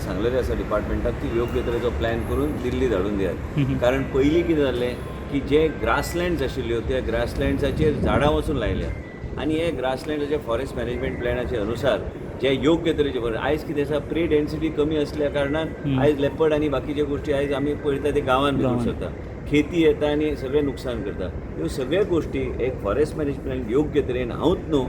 सांगलेलें आसा डिपार्टमेंटाक की योग्य तरेचो प्लॅन करून दिल्ली धाडून दियात. कारण पयलीं कितें जाल्लें की जे ग्रासलँड्स आशिल्ल्यो त्या ग्रासलँड्साचेर झाडां वचून लायल्या आनी हे ग्रासलँडाचे फॉरेस्ट मॅनेजमेंट प्लॅनाचे अनुसार जे योग्य तरेचे बरें आयज कितें आसा, प्रे डेन्सिटी कमी असल्या कारणान आयज लेपर्ड आनी बाकीच्यो गोश्टी आयज आमी पळयता ते गांवांत भितर सरता, खेती येता आनी सगळें नुकसान करता. ह्यो सगळ्यो गोश्टी एक फॉरेस्ट मॅनेजमेंट योग्य तरेन हांवूच न्हू,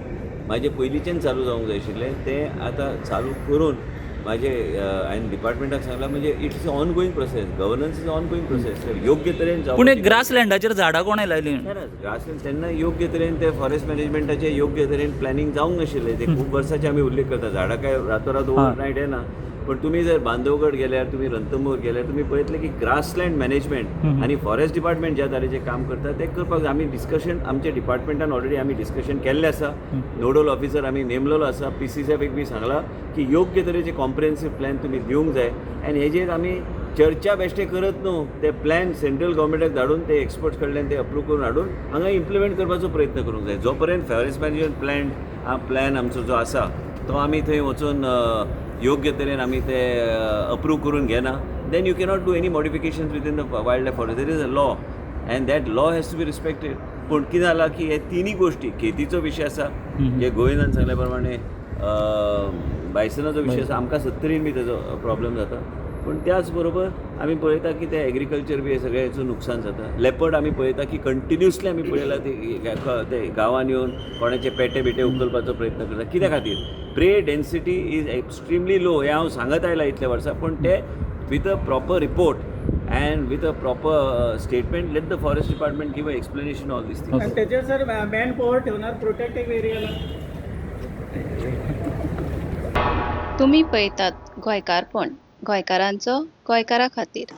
म्हाजे पयलींच्यान चालू जावंक जाय आशिल्लें, तें आतां चालू करून म्हाजे हांवें डिपार्टमेंटाक सांगलां. म्हणजे it's a ongoing process, governance is ongoing process, योग्य तरेन पूण जावपाची एक ग्रासलँडाचेर झाडां कोणें लायलीं? ग्रासलँड तेन्ना योग्य तरेन ते फॉरेस्ट मॅनेजमेंटाचे योग्य तरेन प्लॅनिंग जावंक नाशिल्लें. ते खूब वर्साचे आमी उल्लेख करता, झाडां काय रातोरात ओवरनायट येना. पण तुमी जर बांदवगड गेल्यार, तुमी रणथंबोर गेल्यार, तुमी पळयतले की ग्रासलँड मॅनेजमेंट आनी फॉरेस्ट डिपार्टमेंट ज्या तरेचें काम करता तें करपाक जाय. आमी डिस्कशन आमच्या डिपार्टमेंटान ऑलरेडी आमी डिस्कशन केल्लें आसा, नोडल ऑफिसर आमी नेमलेलो आसा, पीसीसीएफक बी सांगलां की योग्य तरेचे कॉम्प्रिहेन्सीव प्लॅन तुमी दिवंक जाय आनी हेजेर आमी चर्चा बेश्टे करत न्हू, ते प्लॅन सेंट्रल गव्हर्मेंटाक धाडून ते एक्सपर्ट्स कडल्यान ते अप्रूव करून हाडून हांगा इम्प्लिमेंट करपाचो प्रयत्न करूंक जाय. जो पर्यंत फॉरेस्ट मॅनेजमेंट प्लॅन आमचो जो आसा तो आमी थंय वचून योग्य तरेन आमी ते अप्रूव करून घेना, then you cannot do any modifications within the wild life forest. There is a law and that law has to be respected. पूण कितें जालां की हे तिनूय गोश्टी, खेतीचो विशय आसा, जे गोविंदान सांगल्या प्रमाणे बायसनाचो विशय आसा, आमकां सत्तरीन बी तेजो प्रॉब्लम जाता. पूण त्याच बरोबर आमी पळयता की ते एग्रीकल्चर बी हे सगळ्याचो नुकसान जाता. लेपर्ड आमी पळयता की कंटिन्युअसली आमी पळयला ते गांवान येवन कोणाचे पेटे बिटे उखलपाचो प्रयत्न करता. कित्या खातीर? Prey density is extremely low हें हांव सांगत आयलां इतल्या वर्सां. पूण ते with a proper report and with a proper statement, let the forest department give a explanation all this thing. आणि त्याच्यावर सर मॅन पॉवर ठेवणार प्रोटेक्टिव्ह एरियाला? तुमी पळयतात गोंयकारपण, गोंयकारांचो गोंयकारा खातीर.